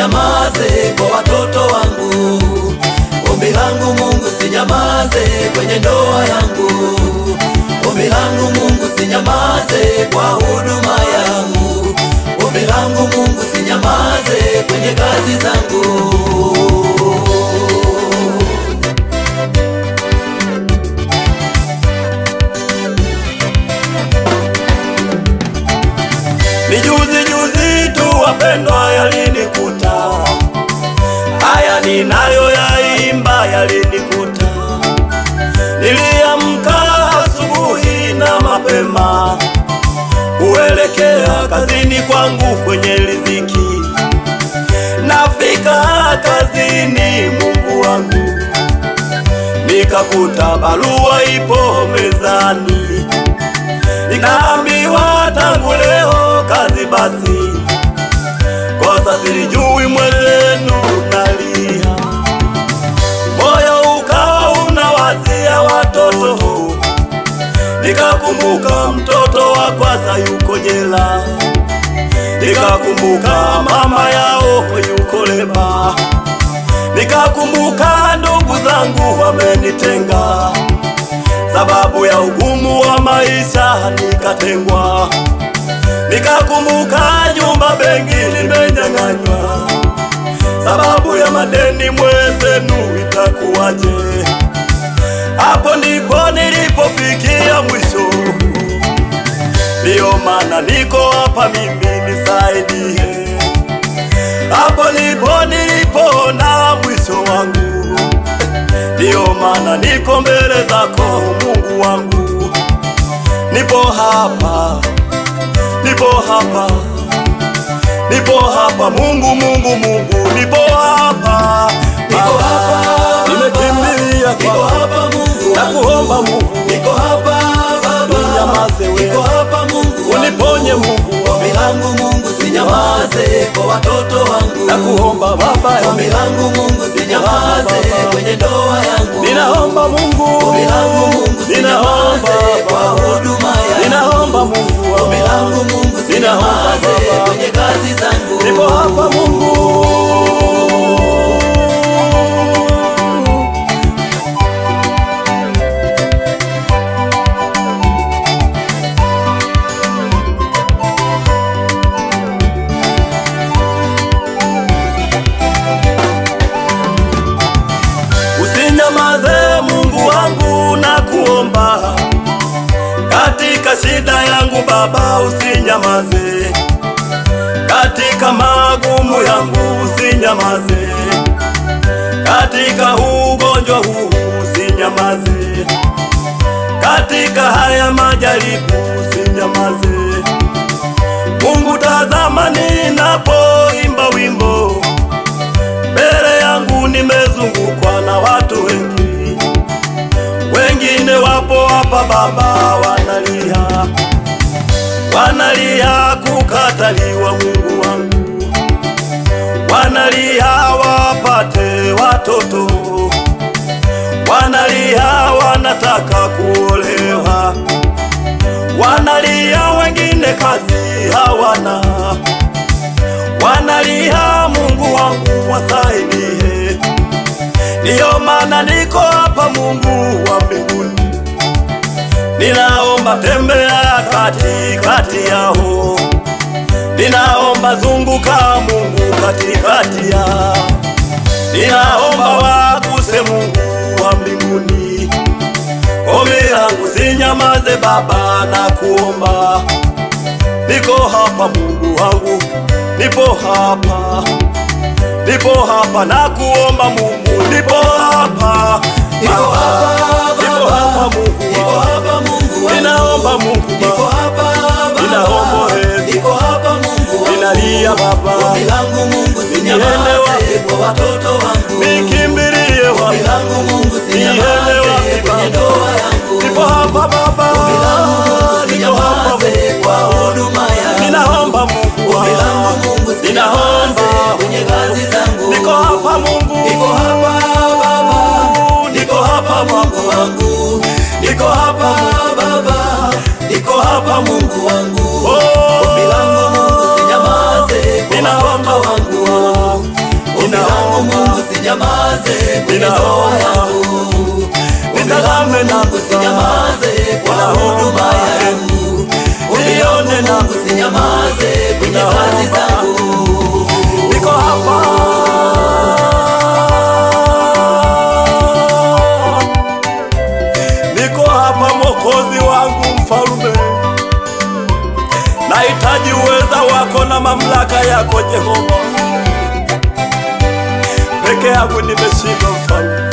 sinyamaze kwa watoto wangu. Ombi langu Mungu sinyamaze kwenye ndoa yangu. Ombi langu Mungu sinyamaze kwa huduma yangu. Ombi langu Mungu sinyamaze kwenye kazi zangu. Ni juzi juzi tu wapendwa yalinikuta, haya ninayo yaimba yalinikuta. Niliamka asubuhi na mapema kuelekea kazini kwangu kwenye riziki. Nafika kazini Mungu wangu, nikakuta barua ipo mezani. Nikaambiwa tangu leo kazi basi, kosa silijui mwenzenu nalia. Moyo ukawa unawazia watoto, nikakumbuka mtoto wa kwanza yuko jela, nikakumbuka mama yao yuko leba, nikakumbuka ndugu zangu wamenitenga sababu ya ugumu wa maisha nikatengwa, nikakumbuka nyumba benki limenyang'anywa sababu ya madeni mwenzenu itakuwaje? Hapo ndipo nilipofikia mwisho, ndio maana niko hapa mimi nisaidie. Hapo ndipo nilipoona mwisho wangu, ndio maana niko mbele zako Mungu wangu. Nipo hapa, nipo hapa, nipo hapa Mungu, Mungu, Mungu, nipo hapa. Niko hapa, nimekimbilia niko hapa Mungu, nakuomba Mungu, niko hapa Baba, ninyamaze wewe, niko hapa Mungu, uniponye Mungu. Ombi langu Mungu sinyamaze kwa watoto wangu, nakuomba Baba, ombi langu Mungu sinyamaze kwenye ndoa yangu, ninaomba Mungu, ombi langu Mungu sinyamaze kwa huduma yangu, ninaomba Mungu, ombi langu Mungu sinyamaze kwenye kazi zangu, nipo hapa Mungu. Usinyamaze Mungu wangu nakuomba, katika shida yangu Baba usinyamaze, katika magumu yangu usinyamaze, katika ugonjwa huu usinyamaze, katika haya majaribu usinyamaze. Mungu tazama ninapoimba wimbo, mbele yangu nimezungukwa na watu wengi, wengine wapo hapa Baba wanalia, wanalia kukataliwa Mungu wangu, wanalia wapate watoto, wanalia wanataka kuolewa, wanalia wengine kazi hawana, wanalia Mungu wangu wasaidie. Ndiyo maana niko hapa Mungu wa mbinguni, ninaomba tembea katikati yao, ninaomba zunguka Mungu katikati yao, ninaomba waguse Mungu wa mbinguni. Ombi langu sinyamaze Baba nakuomba, niko hapa Mungu wangu, nipo hapa, nipo hapa nakuomba Mungu, nipo hapa, niko hapa, nipo hapa Mungu, niko hapa Mungu, ninaomba Mungu, niko hapa Baba, ninaomba heri, niko hapa Mungu, ninalia Baba, ombi langu Mungu sinyamaze kwa watoto wangu, nikimbilie wapi, ombi langu Mungu sinyamaze kwenye ndoa yangu, nipo hapa Baba, ombi langu Mungu sinyamaze kwa huduma yangu, ninaomba Mungu, ombi langu Mungu sinyamaze kwenye kazi zangu, niko hapa Mungu, niko hapa Baba, niko hapa Mungu wangu, niko hapa Baba, niko hapa Mungu wangu, ombi langu Mungu sinyamaze kwa watoto wangu, sinyamaze kwenye ndoa yangu. Nitazame na Mungu sinyamaze kwa huduma yangu. Nione na Mungu sinyamaze kwenye kazi zangu. Niko hapa, niko hapa Mwokozi wangu Mfalme, nahitaji uweza wako na mamlaka yako Jehova. Peke yangu nimeshindwa Mfalme,